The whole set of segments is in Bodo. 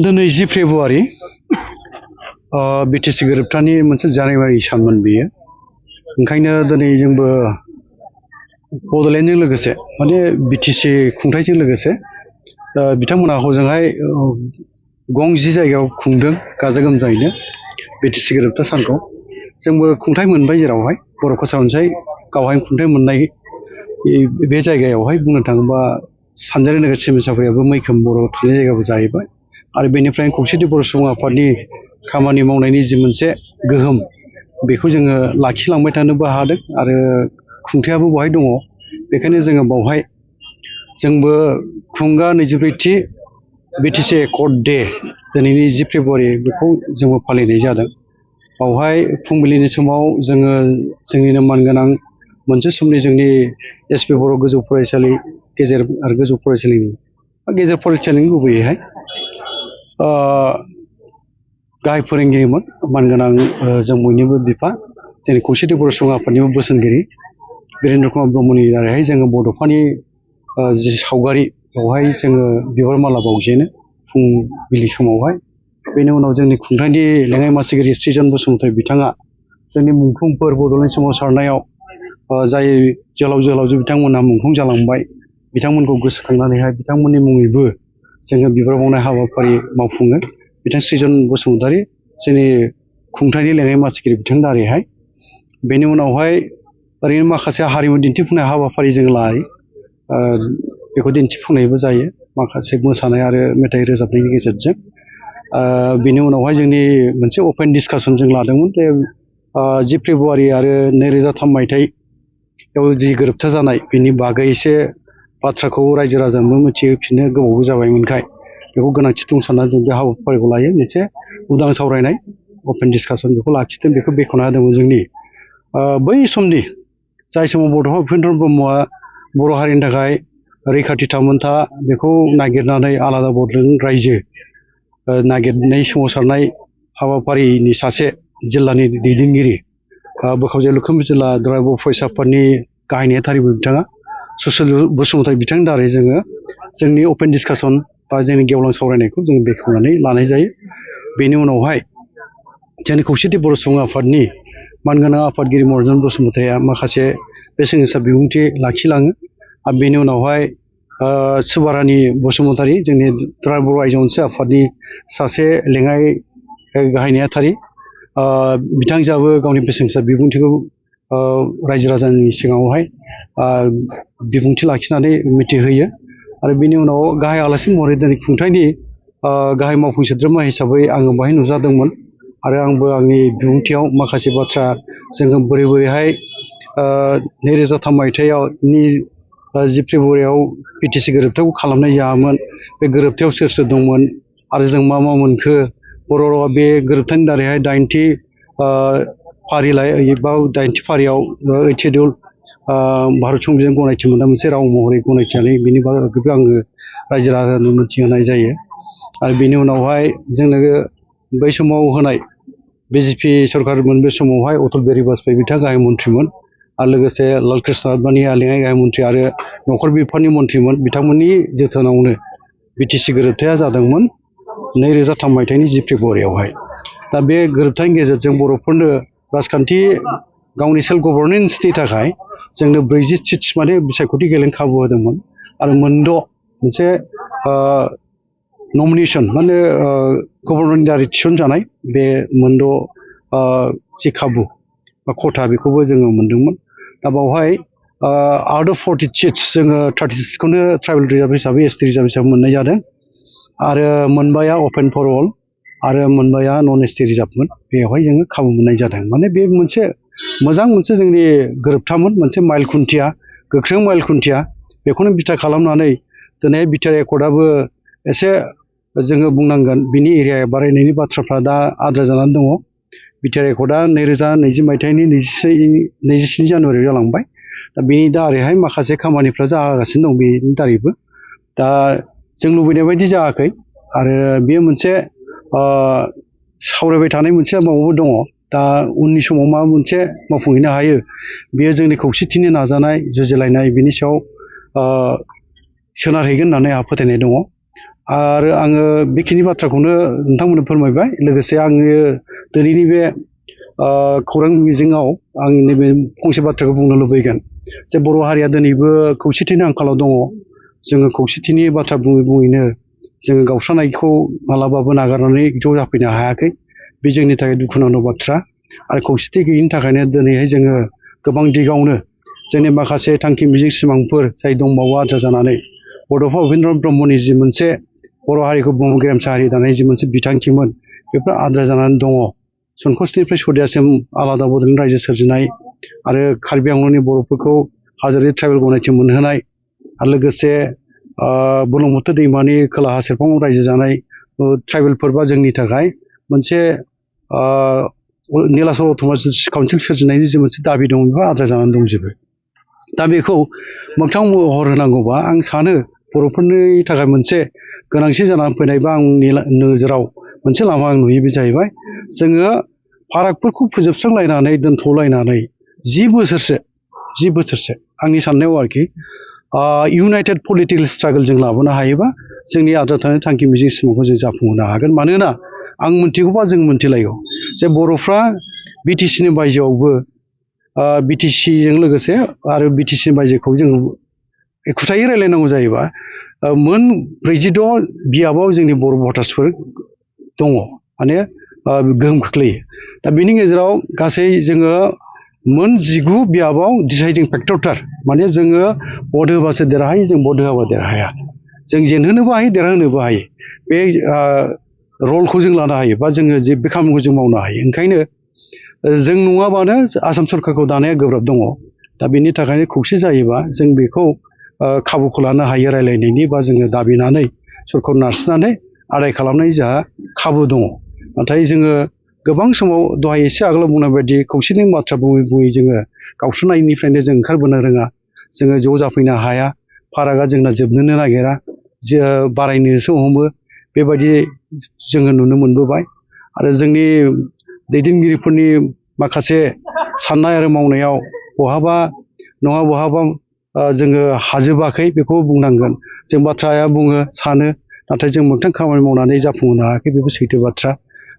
दिनै 10 फेब्रुवारि बिटिसि गोरोबथानि मोनसे जानुवारि सानमोन बियो। ओंखायनो दिनै जोंबो बड'लेण्डजों लोगोसे माने बिटिसि खुंथायजों लोगोसे बिथांमोना हजोंहाय गं10 जायगायाव खुंदों गाजा गोमजायैनो बिटिसि गोरोबथा सानखौ। जोंबो खुंथाय मोनबाय, जेरावहाय बर' कसारि अनसाय गावहाय खुंथाय मोननाय बे जायगायावहाय बुंनो थाङोबा सानजारि नोगोर सिबिन साफारियाबो मैखोम बर' थानाय जायगाबो जाहैबाय। आरो बेनिफ्राय खौसेथि बर' सुबुं आफादनि खामानि मावनायनि जि मोनसे गोहोम, बेखौ जोङो लाखिलांबाय थानोबो हादों आरो खुंथायाबो बहाय दङ। बेखायनो जोङो बावहाय जोंबो खुंगा 24थि बिटिसि एकर्ड डे दिनैनि 10 फेब्रुवारि बेखौ जोंबो फालिनाय जादों। बावहाय फुंबिलिनि समाव जोङो जोंनिनो मानगोनां मोनसे समनि जोंनि एसपि बर' गोजौ फरायसालि गेजेर आरो गोजौ फरायसालिनि गेजेर फरायसालिनि गुबैयैहाय गाहाय फोरोंगिरिमोन मानगोनां जों बयनिबो बिफा जोंनि खौसेथि बर' सुबुं आफादनिबो बोसोनगिरि बिरेन्द्र कुमार ब्रह्मनि दारैहाय जोङो बड'फानि जि सावगारि बेवहाय जोङो बिबार माला बावजेनो फुंबिलि समावहाय। बेनि उनाव जोंनि खुंथायनि लेङाइ मासिगिरि सृजन बसुमतारी बिथाङा जोंनि मुंख्लंफोर बड'लेण्ड सोमावसारनायाव जाय जोहोलाव जोहोलावजो बिथांमोनहा मुंख्लं जालांबाय, बिथांमोनखौ गोसोखांनानैहाय बिथांमोननि मुङैबो जोङो बिबार बावनाय हाबाफारि मावफुङो। बिथां सृजन बसुमतारी जोंनि खुंथायनि लेङाइ मासिगिरि बिथांनि दारैहाय। बेनि उनावहाय ओरैनो माखासे हारिमु दिन्थिफुंनाय हाबाफारि जों लायो, बेखौ दिन्थिफुंनायबो जायो माखासे मोसानाय आरो मेथाइ रोजाबनायनि गेजेरजों। बेनि उनावहाय जोंनि मोनसे अपेन डिसकासन जों लादोंमोन बे 10 फेब्रुवारि आरो 2003 मायथाइयाव जि गोरोबथा जानाय बेनि बागै एसे बाथ्राखौ रायजो राजानोबो मिथिहोफिननो गोबावबो जाबायमोनखाय बेखौ गोनांथि दं साननानै जों बे हाबाफारिखौ लायो। मोनसे उदां सावरायनाय अपेन डिसकासन बेखौ लाखिदों, बेखौ बेखेवना होदोंमोन जोंनि बै समनि जाय समाव बड'फा उपेन्द्र ब्रह्मआ बर' हारिनि थाखाय रैखाथि थामोनथा बेखौ नागिरनानै आलादा बड'लेण्ड रायजो नागिरनाय सोमावसारनाय हाबाफारिनि सासे जिल्लानि दैदेनगिरि, बोखावजाय लखिमपुर जिल्ला दुलाराय बर' फरायसा आफादनि गाहाय नेहाथारिबो बिथाङा सुसिल बसुमतारी बिथांनि दारै जोङो जोंनि अपेन डिसकासन बा जोंनि गेवलां सावरायनायखौ जों बेखेवनानै लानाय जायो। बेनि उनावहाय जोंनि खौसेथि बर' सुबुं आफादनि मानगोनां आफादगिरि मनरन्जन बसुमतारीया माखासे बेसेन गोसा बिबुंथि लाखिलाङो। आरो बेनि उनावहाय सुबारानि बसुमतारी जोंनि दुलाराय बर' आइजो अनसाय आफादनि सासे लेङाइ गाहाय नेहाथारि, बिथांजोआबो गावनि बेसेन गोसा बिबुंथिखौ रायजो राजानि सिगाङावहाय बिबुंथि लाखिनानै मिथिहोयो। आरो बेनि उनाव गाहाय आलासि महरै दिनै खुंथायनि गाहाय मावफुं सोद्रोमा हिसाबै आङो बाहाय नुजादोंमोन आरो आंबो आंनि बिबुंथियाव माखासे बाथ्रा जोङो बोरैहाय 2003 मायथाइनि 10 फेब्रुवारियाव बिटिसि गोरोबथाखौ खालामनाय जायामोन, बे गोरोबथायाव सोर सोर दंमोन आरो जों मा मा मोनखो, बर' रावा बे गोरोबथानि दारैहाय 8थि फारिलाइ बा 8थि फारियाव 8 सिडिउल भारत संबिजिरजों गनायथि मोननाय मोनसे राव महरै गनायथिनानै बिनि बागैबो आङो रायजो राजानो मिथिहोनाय जायो। आरो बेनि उनावहाय जोंनो बै समाव होनाय बिजेपि सरकारमोन, बे समावहाय अटल बिहारि बाजपेयी बिथाङा गाहाय मन्थ्रिमोन आरो लोगोसे लाल कृष्ण आडबाणीया लेङाइ गाहाय मन्थ्रि आरो नखर बिफाननि मन्थ्रिमोन। बिथांमोननि जोथोनावनो बिटिसि गोरोबथाया जादोंमोन 2003 मायथाइनि 10 फेब्रुवारियावहाय। दा बे गोरोबथानि गेजेरजों बर'फोरनो राजखान्थि गावनि सेल्फ गभर्नेन्सनि थाखाय जोंनो 40 सिट्स माने बिसायख'थि गेलेनो खाबु होदोंमोन आरो 6 मोनसे नमिनेसन माने गभर्नरनि दारै थिसनजानाय बे 6 जि खाबु बा खथा बेखौबो जोङो मोनदोंमोन। दा बावहाय आउट अफ 40 सिट्स जोङो 36खौनो ट्राइबेल रिजार्भ हिसाबै एसटि रिजार्भ हिसाबै मोननाय जादों आरो 4या अपेन फर अल आरो 4या नन एसटि रिजार्भमोन। बेवहाय जोङो खाबु मोननाय जादों। माने बे मोनसे मोजां मोनसे जोंनि गोरोबथामोन, मोनसे माइल खुन्थिया, गोख्रों माइल खुन्थिया। बेखौनो बिथा खालामनानै दिनै बिटिआर एकर्डआबो एसे जोङो बुंनांगोन बिनि एरिया बारायनायनि बाथ्राफ्रा दा आद्रा जानानै दङ। बिटिआर एकर्डआ 2020 मायथाइनि 27 जानुवारियाव जालांबाय। दा बेनि दारैहाय माखासे खामानिफ्रा जागासिनो दं बेनि दारैबो। दा जों लुबैनाय बायदि जायाखै आरो बेयो मोनसे सावरायबाय थानाय मोनसे माबाबो दङ। दा उननि समाव मा मोनसे मावफुंहैनो हायो, बेयो जोंनि खौसेथिनि नाजानाय जुजिलायनाय बिनि सायाव सोनारहैगोन होननानै आंहा फोथायनाय दङ। आरो आङो बेखिनि बाथ्राखौनो नोंथांमोननो फोरमायबाय। लोगोसे आङो दिनैनि बे खौरां बिजोङाव आं नैबे फंसे बाथ्राखौ बुंनो लुबैगोन जे बर' हारिया दिनैबो खौसेथिनि आंखालाव दङ। जोङो खौसेथिनि बाथ्रा बुङै बुङैनो जोङो गावस्रानायखौ मालाबाबो नागारनानै ज' जाफैनो हायाखै। बे जोंनि थाखाय दुखुनांथाव बाथ्रा। आरो खौसेथि गैयिनि थाखायनो दिनैहाय जोङो गोबां दिगावनो जोंनि माखासे थांखि मिजिं सिमांफोर जाय दंबावो आद्रा जानानै बड'फा उपेन्द्र ब्रह्मनि जि मोनसे बर' हारिखौ बुहुम गेरेमसा हारि दानाय जि मोनसे बिथांखिमोन बेफोर आद्रा जानानै दङ। सनकसनिफ्राय सदियासिम आलादा बड'लेण्ड रायजो सोरजिनाय आरो कार्बि आंलंनि बर'फोरखौ हाजोआरि ट्राइबेल गनायथि मोनहोनाय आरो लोगोसे बुरलुंबुथुर दैमानि खोलाहा सेरफाङाव रायजो जानाय ट्राइबेलफोरबा जोंनि थाखाय मोनसे नीलाचल अट'नमास काउन्सिल सोरजिनायनि जि मोनसे दाबि दं बेफोर आद्रा जानानै दंजोबो। दा बेखौ मोगथां महर होनांगौबा आं सानो बर'फोरनि थाखाय मोनसे गोनांथि जानानै फैनाय बा आंनि नोजोराव मोनसे लामा आं नुयो। बे जाहैबाय जोङो फारागफोरखौ फोजोबस्रांलायनानै दोनथ'लायनानै 10 बोसोरसो आंनि साननायाव आरोखि इउनाइटेड पलिटिकेल स्ट्रागल जों लाबोनो हायोबा जोंनि आद्रा थानाय थांखि मिजिं सिमांखौ जों जाफुंहोनो हागोन। मानोना आं मोनथिगौबा जों मोनथिलायगौ जे बर'फ्रा बिटिसिनि बायजोआवबो बिटिसिजों लोगोसे आरो बिटिसिनि बायजोखौ जों एखुथायै रायलायनांगौ जायोबा मोन 46 बियाबाव जोंनि बर' भटार्सफोर दङ, माने गोहोम खोख्लैयो। दा बिनि गेजेराव गासै जोङो मोन 19 बियाबाव डिसाइडिं फेक्टरथार, माने जोङो भट होबासो देरहायो, जों भट होआबा देरहाया। जों जेनहोनोबो हायो, देरहाहोनोबो हायो। बे रलखौ जों लानो हायो बा जोङो जे बे खामानिखौ जों मावनो हायो। ओंखायनो जों नङाबानो आसाम सरकारखौ दानाया गोब्राब दङ। दा बेनि थाखायनो खौसे जायोबा जों बेखौ खाबुखौ लानो हायो रायलायनायनि, बा जोङो दाबिनानै सरकारखौ नारसिननानै आदाय खालामनायनि जोंहा खाबु दङ। नाथाय जोङो गोबां समाव दहाय एसे आगोलाव बुंनाय बायदि खौसेथिनि बाथ्रा बुङै बुङै जोङो गावस्रानायनिफ्रायनो जों ओंखारबोनो रोङा, जोङो ज' जाफैनो हाया, फारागा जोंना जोबनोनो नागिरा, बारायनोसो हमो। बेबायदि जोङो नुनो मोनबोबाय। आरो जोंनि दैदेनगिरिफोरनि माखासे साननाय आरो मावनायाव बहाबा नङा बहाबा जोङो हाजोबाखै बेखौ बुंनांगोन। जों बाथ्राया बुङो सानो, नाथाय जों मोगथां खामानि मावनानै जाफुंहोनो हायाखै, बेबो सैथो बाथ्रा।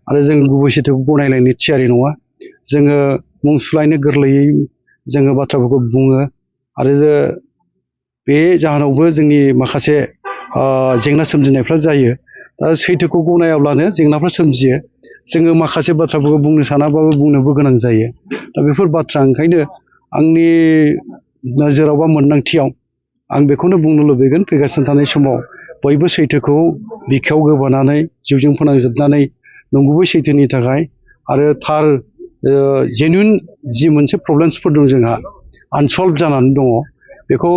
आरो जों गुबै सैथोखौ गनायलायनो थियारि नङा। जोङो मुं सुलायनो गोरलैयै जोङो बाथ्राफोरखौ बुङो। आरो बे जाहोनावबो जोंनि माखासे जेंना सोमजिनायफ्रा जायो। दा सैथोखौ गनायाब्लानो जेंनाफ्रा सोमजियो। जोङो माखासे बाथ्राफोरखौ बुंनो सानाबाबो बुंनोबो गोनां जायो। दा बेफोर बाथ्रा ओंखायनो आंनि नोजोराव बा मोन्दांथियाव आं बेखौनो बुंनो लुबैगोन, फैगासिनो थानाय समाव बयबो सैथोखौ बिखायाव गोबानानै जिउजों फोनांजोबनानै नंगुबै सैथोनि थाखाय आरो थार जेनुइन जि मोनसे प्रब्लेम्सफोर दं जोंहा आनसल्भ जानानै दङ, बेखौ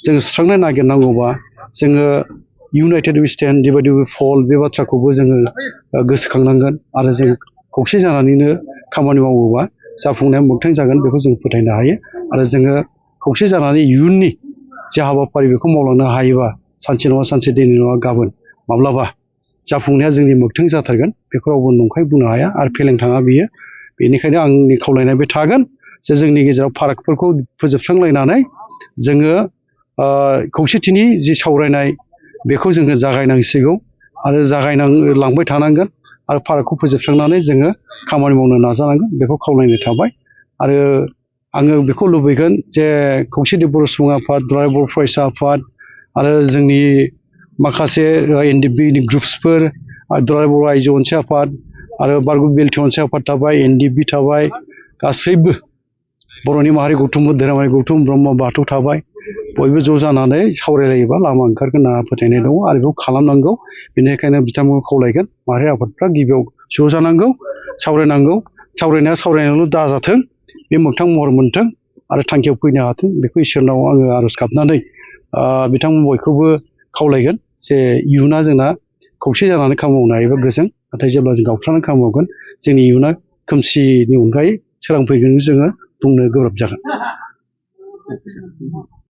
जों सुस्रांनो नागिरनांगौबा जोङो united we stand divided we fall बे बाथ्राखौबो जोङो गोसोखांनांगोन। आरो जों खौसे जानानैनो खामानि मावोबा जाफुंनाया मोगथां जागोन, बेखौ जों फोथायनो हायो। आरो जोङो खौसे जानानै इयुननि जे हाबाफारि बेखौ मावलांनो हायोबा सानसे नङा सानसे, दिनै नङा गाबोन माब्लाबा जाफुंनाया जोंनि मोगथां जाथारगोन। बेखौ रावबो नंखाय बुंनो हाया आरो फेलें थाङा बियो। बेनिखायनो आंनि खावलायनाया बे थागोन जे जोंनि गेजेराव फारागफोरखौ फोजोबस्रांलायनानै जोङो खौसेथिनि जि सावरायनाय बेखौ जोङो जागायनांसिगौ आरो जागायलांबाय थानांगोन। आरो फारागखौ फोजोबस्रांनानै जोङो खामानि मावनो नाजानांगोन, बेखौ खावलायनाय थाबाय। आरो आङो बेखौ लुबैगोन जे खौसेथि बर' सुबुं आफाद, दुलाराय बर' फरायसा आफाद आरो जोंनि माखासे एनडिएफबि ग्रुप्सफोर, दुलाराय बर' आइजो अनसाय आफाद आरो बारग' बिएलटि अनसाय आफाद थाबाय, एनडिएफबि थाबाय, गासैबो बर'नि माहारि गौथुम धोरोमारि गौथुम ब्रह्म बाथौ थाबाय। बयबो ज' जानानै सावरायलायोबा लामा ओंखारगोन होनना फोथायनाय दङ आरो बेखौ खालामनांगौ। बेनिखायनो बिथांमोनखौ खावलायगोन, माहारि आफादफ्रा गिबियाव ज' जानांगौ, सावरायनांगौ। सावरायनाया सावरायनायल' दाजाथों, बे मोगथां महर मोनथों आरो थांखियाव फैनो हाथों। बेखौ इसोरनाव आङो आर'ज गाबनानै बिथांमोन बयखौबो खावलायगोन जे इयुना जोंना खौसे जानानै खामानि मावनो हायोबा गोजों। नाथाय जेब्ला जों गावस्रानानै खामानि मावगोन, जोंनि इयुना खोमसिनि अनगायै सोरां फैगोन जोङो बुंनो गोब्राब जागोन।